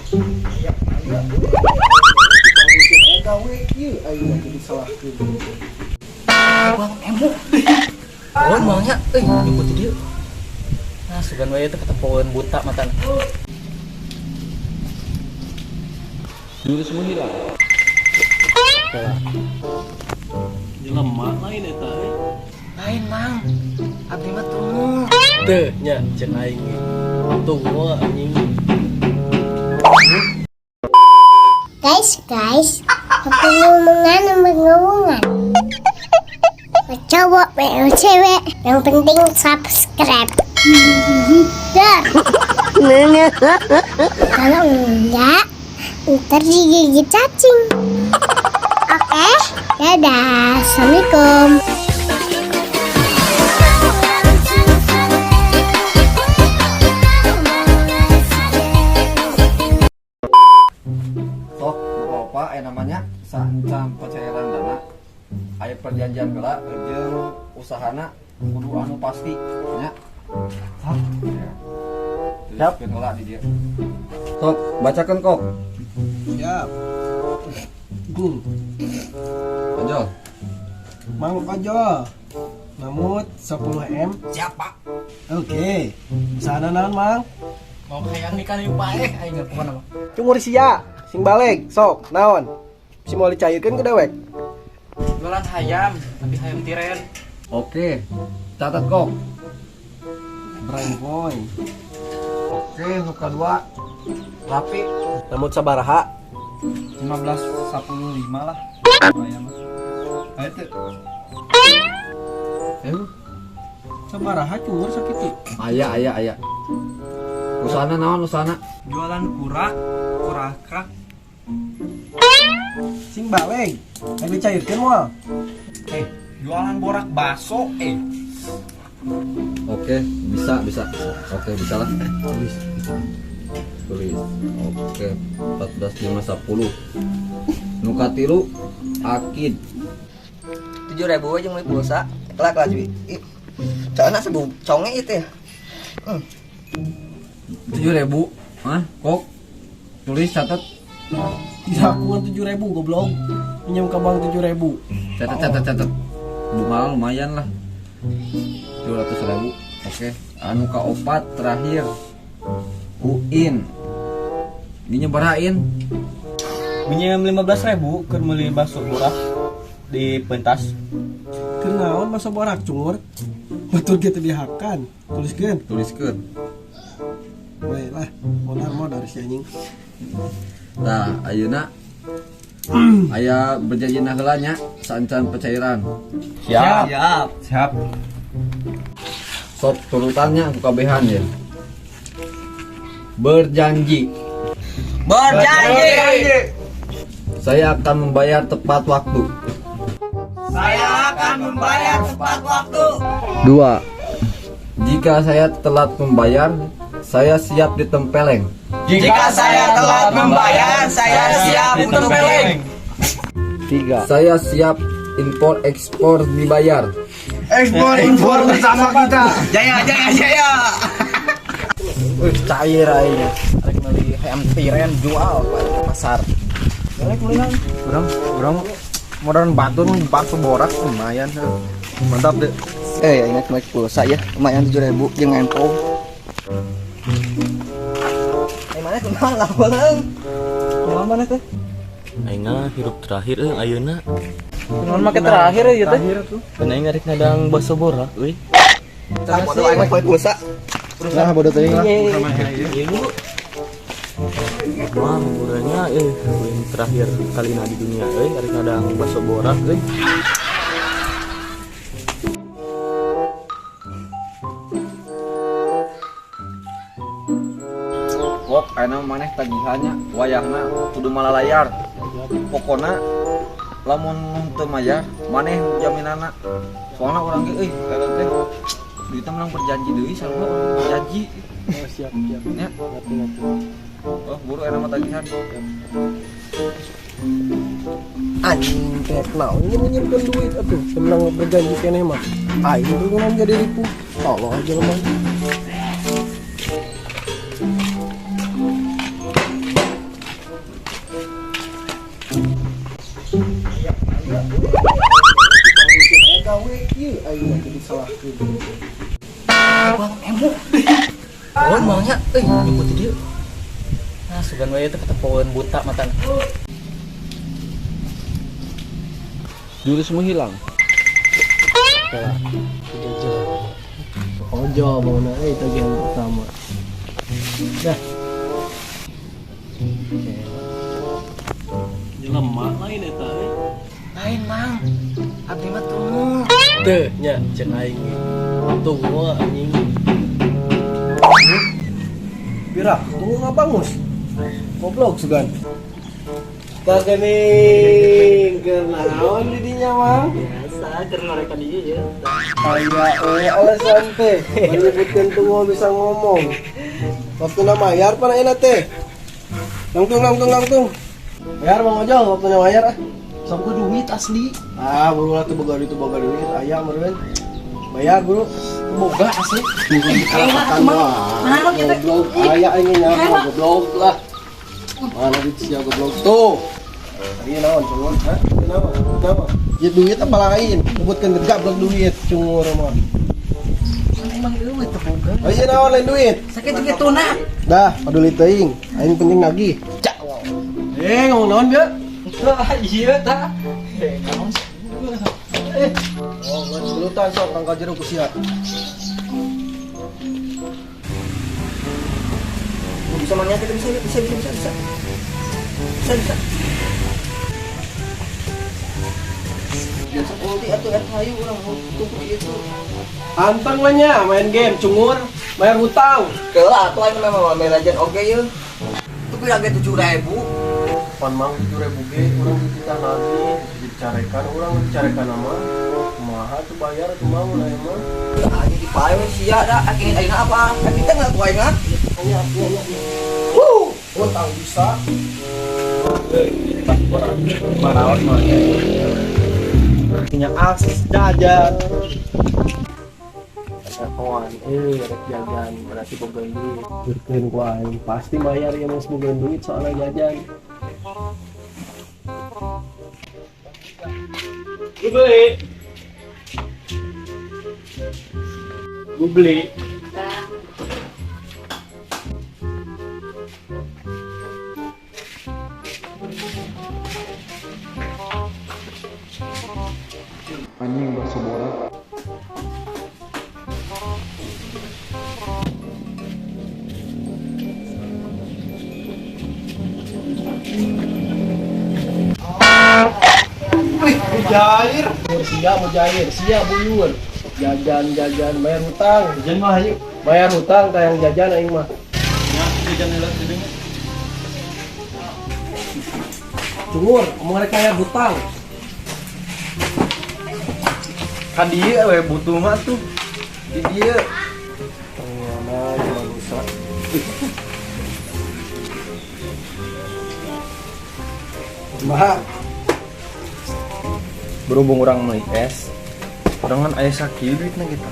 Aya euy. Aya gawe ieu aing jadi disalahkeun. Bang emo. Oh, maunya euy nyumput di dieu. Nah, sugan wae teh ketepoeun buta matana. Dulu semua hilang. Jelema lain eta euy. Lain, Mang. Abdi mah tunggu. Teu nya cek aing ge. Tunggu anjing. Guys, guys, pengumuman pengumuman. Cowok, mau cewek, yang penting subscribe. Dah. Kalau enggak, ntar digigit cacing. Oke, dadah. Assalamualaikum. Sok, bapak namanya saacan pencairan dana. Aya perjanjian heula jeung usahana kudu anu pasti nya. Sok. Siap. Tuliskeun heula di dieu. Sok, bacakeun kok. Siap. Ojol. Mang Ojol. Namut 10 M. Siap, Pak. Oke. Usahana naon, Mang? Mau hayang nikah yuk, Pak. Eh, aing pokona mah. Cungur sia, sing balik, sok, naon? Si moal dicairkeun ku dewek. Jualan hayam, tapi hayam tiren. Oke. Catat kok. Brain point. Oke, nu kadua. Rapi Namut sabaraha? 15 15 lah. Lumayan lah. Ayo teu. Eh, Sabaraha cungur sakitu? aya aya aya. Usahana naon usahana? Jualan kurak kurak. Sing balik. Ayo dicairkeun moal. Jualan borak baso eh. Oke, bisa, bisa. Oke, bisa lah. Tulis. Tulis. Oke, 14 5 10. Nu katilu Akid. 7.000 aja mulai pulsa. Kelak lah cuy. Ih, celana sebu conge itu ya. 7.000. Hah? Kok? Tulis catat. Tidak aku 7.000 goblok. Pinjam ke bank 7.000. Catat catat catat. Bunga lumayan lah. 700.000. Oke. Anu kaopat terakhir. Uin. Ini nyebarain. Minjem 15.000 keur meuli bakso borak di pentas. Keur naon bakso borak cungur? Batur ge teu dihakan. Tuliskeun. Tuliskeun. Bae lah, modar modar si anjing. Nah, ayeuna aya berjanji heula nya saacan pencairan. Siap. Siap. Siap. Sok turutannya ku kabehan ya. Berjanji. Berjanji. Saya akan membayar tepat waktu. Saya akan membayar tepat waktu. 2. Jika saya telat membayar, saya siap ditempeleng. Jika saya telat membayar, saya siap ditempeleng. 3. Saya siap impor ekspor dibayar. Ekspor impor bersama kita. Jaya jaya jaya. Wih, cair aing. Arek meuli hayam tiren jual Pak, ke pasar. Balik meulihan. Urang modern batur bakso borak lumayan. Mantap deh. Eh, ingat naik pulsa ya. Lumayan 7.000 jeung empo. Eh, mana kunaon lah beuleung. Kumaha mana teh? Aing mah hirup terakhir euy ayeuna. Kunaon make terakhir ieu teh? Dan aing rek ngadang bakso borak euy. Tah bodoh aing mah pulsa. Nah, bodoh teuing lah. Wah, hiburannya euy yang terakhir kali di dunia euy rek ngadang bakso borak euy. Kok ayeuna maneh tagihannya wayahna kudu malalayar. Pokona lamun teu mayar maneh jaminanna. Soalna urang ge euy eta teh duitna menang berjanji deui sarua urang berjanji. Oh, siap siap. Nya. Ngerti ngerti. Oh, buru ayeuna mah tagihan. Anjing teh naon nyimpenkeun duit atuh. Menang berjanji keneh mah. Aing tuh kunaon jadi ripuh. Tolong aja lemah. Poe kieu aing mah teu disalahkeun. Bang emo. Oh, maunya euy nyumput di dieu. Nah, sugan we teh ketepoeun buta matana. Jurus semua hilang. Ojo mau naik tagihan pertama. Dah. Jelema lain eta euy. Lain, Mang. Abdi mah tunggu. Teu nya cek aing ge. Tunggu anjing. Pira, tunggu ngabangus. Goblok sugan. Tah geuning keur naon di dinya, Mang? Biasa keur ngorekan ieu ya. Aya euy alasan teh. Menyebutkeun tunggu bisa ngomong. Waktuna mayar pan ayeuna teh. Langtung langtung langtung. Bayar Bang Ojol, waktuna mayar ah. Sok gua duit asli. Ah, buru lah tuh boga duit aya meureun. Bayar buru. Boga asli. Bukan wah. Goblok aya aing nyaho goblok lah. Mana duit sia goblok tuh. Tadi naon cungur, hah? Naon? Naon? Ya duit apa lain? Nyebutkeun gegablek duit cungur mah. Emang eueuh teu boga. Oh iya naon lain duit. Sakit juga tuna. Dah, paduli teuing. Aing penting nagih. Cak. Eh, ngomong naon bieu? Wah, iya ta. Eh, naon sih? Oh, geus gelutan sok tangkal jeruk ku sia. Bisa mangnya kita bisa bisa bisa bisa bisa. Bisa bisa. Biasa ulti atuh eta hayu urang tunggu itu. Anteng lah nya main game cungur, bayar hutang. Keula atuh aing mah Mobile Legend oge yeuh. Tuh kudu 7.000. Pan mang 7.000 ge urang dititah lagi, dicarekan urang dicarekan nama. Kumaha tuh bayar tuh mang mun aya mah. Anjing dipae we sia da akhirnya ayeuna apa? Kan kita nggak ku aing ah. Nya nya nya. Wuh, hutang bisa. Maraot mah. Punya akses jajan. Kawan, rek jajan berarti boga duit. Berkeun ku aing pasti bayar ya mas boga duit soalnya jajan. Gue beli. Gue beli. Anjing bakso borak. Wih, mujair. Sia mujair, sia buyur. Jajan jajan bayar hutang. Jajan mah ayo. Bayar hutang tayang jajan aing mah. Ya, jajan heula jadinya. Cungur, ngomong rek bayar hutang. Ka dieu we butuh mah tuh. Di dieu. Ternyata manusia. Kumaha? Berhubung urang meuli es, urang kan aya sakieu duitna kita.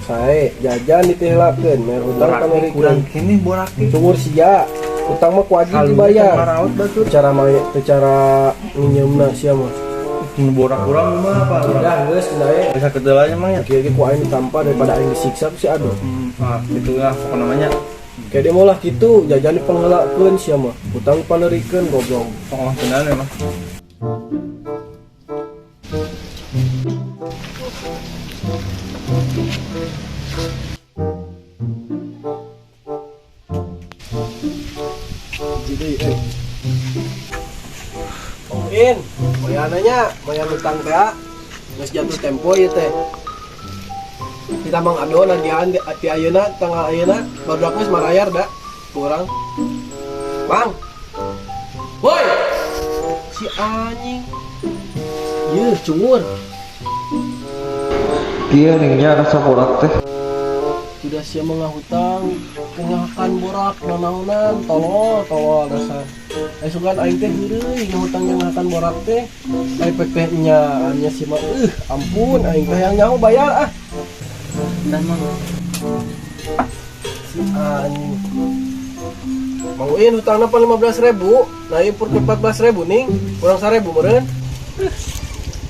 Sae, jajan ditihlakeun, bayar hutang Borak kurang pamerikeun. kene borak ge. Cungur sia, hutang mah wajib Kalunya dibayar. maraot batur. Cara main, cara nginjeumna sia mah. Nu borak urang mah apa? Udah geus kunae. Bisa kedelanya mah ya. Kieu ge ku aing ditampa daripada aing disiksa ku si Ado. Ah, itulah pokoknya namanya. Kayak dia molah gitu, jajan dipenghelakeun sia mah. Hutang panerikeun goblok. Oh, tenan emang. Jadi Oh, In, bayananya, bayar utang teh, geus jatuh tempo ieu teh. Kita Mang Ado nagihan di ayeuna tanggal ayeuna baru aku geus marayar da kurang. Mang. Woi. Si anjing. Yeuh, cungur. Iya ningnya rasa borak teh. Sudah siap mengahutang, kengakan borak nanaonan, tolol, tolol dasar. Sugan aing teh heureuy ngahutang yang ngakan borak teh. Ai pek teh nya nya si mah ampun aing teh yang nyaho bayar ah. Dan Mang. Si anjing. Mauin hutangna pan 15.000, nah ieu pur 14.000 ning, kurang 1.000 meureun.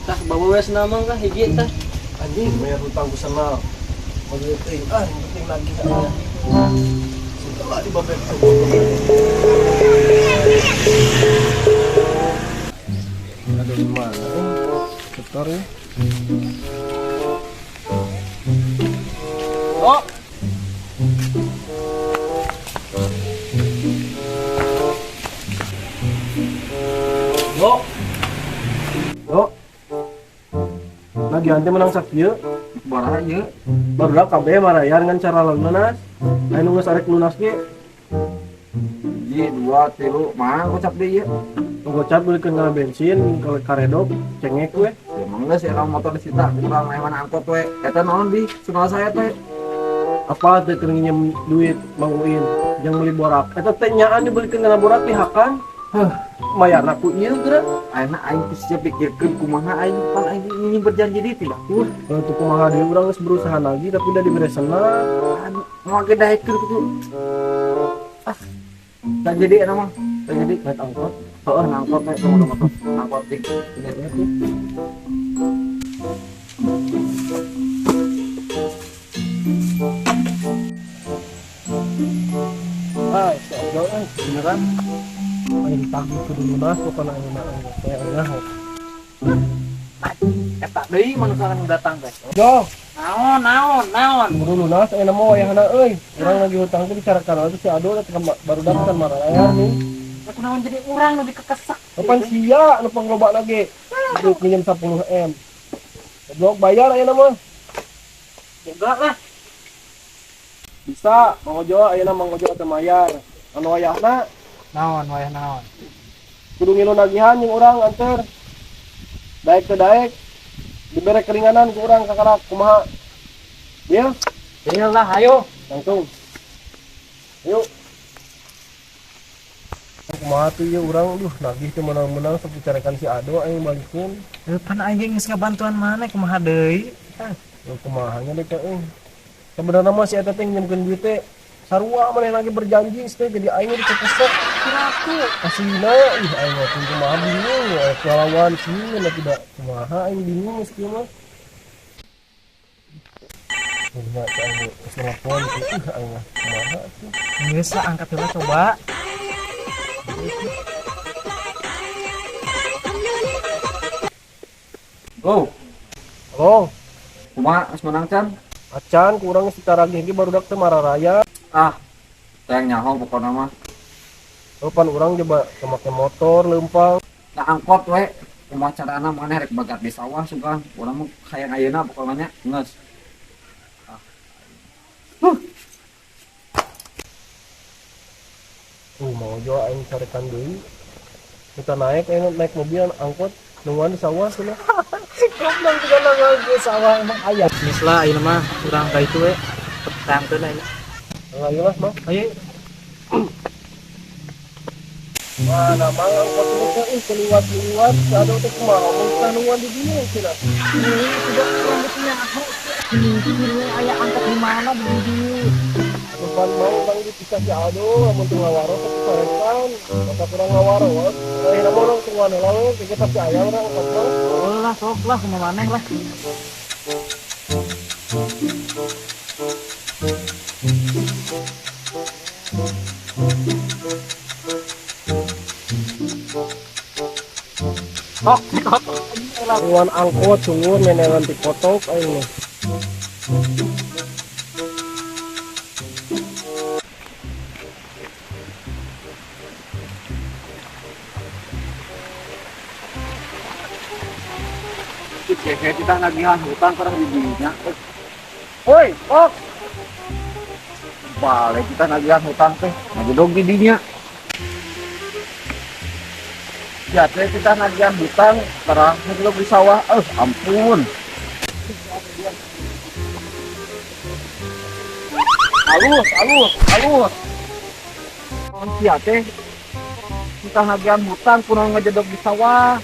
Tah bawa we senamang kah hiji tah. Anjing bayar hutang ku senal. Maksudnya teuing ah yang penting lagi ah. Setelah dibabek ada di mana setor ya? Oh. Yo. Yo. Lagi ante menang sakieu. Baraha ieu. Barudak kabeh marayar ngan cara lunas. Aya nu geus arek lunas ge. 1 2 3 mah gocap deui ieu. Gocap beulikeun kana bensin kalau karedok cengek we. Ya mah geus eta motor disita kurang aya mana angkot we. Eta naon di sunal saya teh. Apa teh keur nginjem duit Mang Uin jang meuli borak. Eta teh nyaan dibelikeun kana borak dihakan. Heuh, mayarna ku ieu geura. Ayeuna aing teh sia pikirkeun kumaha aing pan aing nginjem berjanji deui tidak tuh. Teu kumaha deui urang geus berusaha lagi tapi da dibere senang. Aduh, moal ge daekeun kitu. Ah. Tak jadi eta mah. Tak jadi naik angkot. Heeh, angkot we tunggu motor. Angkot di ini tuh. Ah, si Ojo beneran. Aing tagih kudu lunas pokona aing mah aing nyaho. Eta deui manusia nu datang teh. Jo, naon naon naon. Kudu lunas ayeuna mah wayahna euy. Urang lagi hutang teh dicarakan atuh si Ado teh barudak kan marayar nih. Aku naon jadi urang nu dikekesak. Kapan sia nu pangloba lagi. Duit minjem 10 M. Goblok bayar ayeuna mah. Boga lah. Bisa, Mang Ojo ayeuna Mang Ojo teu mayar. Anu wayahna naon wayah naon. Kudu ngilu nagihan jeung urang anter. Daek teu daek dibere keringanan ku urang kakarak kumaha. Deal? Deal lah, ayo. Langsung. Ayo. Kumaha tuh ieu urang duh nagih teu menang-menang sok dicarekan si Ado aing balikeun. Pan aing geus ngabantuan maneh kumaha deui? Hah, kumaha nya deui euy. Sebenarnya mah si eta teh nginjemkeun duit teh sarua maneh lagi berjanji teh jadi aing dikekesek. Kiraku asina ih aing mah kumaha bingung ya lawan sieun tidak kumaha aing bingung geus kieu mah. Kumaha aing geus telepon ih aing mah kumaha atuh. Geus lah angkat heula coba. Oh. Halo. Kumaha geus menang can? Acan kurang secara gigi barudak teh mararaya. Ah, teh nyaho pokona mah. Oh, pan urang coba make motor leumpang. Nah angkot we, kumaha carana maneh rek bagat di sawah sugan. Urang mah hayang ayeuna pokona nya geus. Ah. Huh. Mau jo aing carekan deui. Kita naik aing naik mobil angkot nungguan di sawah cenah. Goblok juga nungguan di sawah emang aya. Geus lah ayeuna mah urang ka itu we. Petangkeun ayeuna. Ayo lah, Mang. Ayo. Wah, nah mang angkot ini teh ih keliwat-liwat, ada teh kumaha mun tah nungguan di dieu cenah. Ini sudah urang geus nyaho. Ini aya angkot di mana di dieu. Depan mau bang dipisah si Aldo, lamun teu ngawaro sok dicarekan, masa kurang ngawaro. Ayeuna mah urang tungguan heula we, kieu pasti aya urang angkot mah. Oh lah sok lah kumaha maneh lah. Tok, tok. Tungguan angkot sungguh menelan ti kotok aing mah. Cek kita nagihan hutang karena didinya. Woi, ok. Balik kita nagihan hutang teh, ngagedog didinya. Ya teh kita nagihan hutang karena ngagedog di sawah. Ampun. Alus, alus, alus. Ya teh kita nagihan hutang kurang ngagedog di sawah.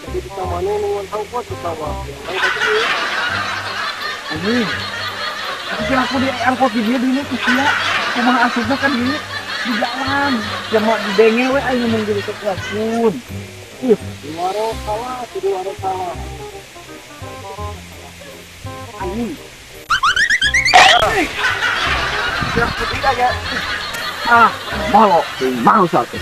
Jadi di mana nungguan angkot di sawah. Ini, tapi aku di angkot di dia dulu tuh sia. Kumaha asupna kan di jalan. Ya mau didenge we aing ngomong gitu ke pun. Ih, diwaro kalah, diwaro kalah. Anjing. Siap putih aja. Ah, malo, mau satu.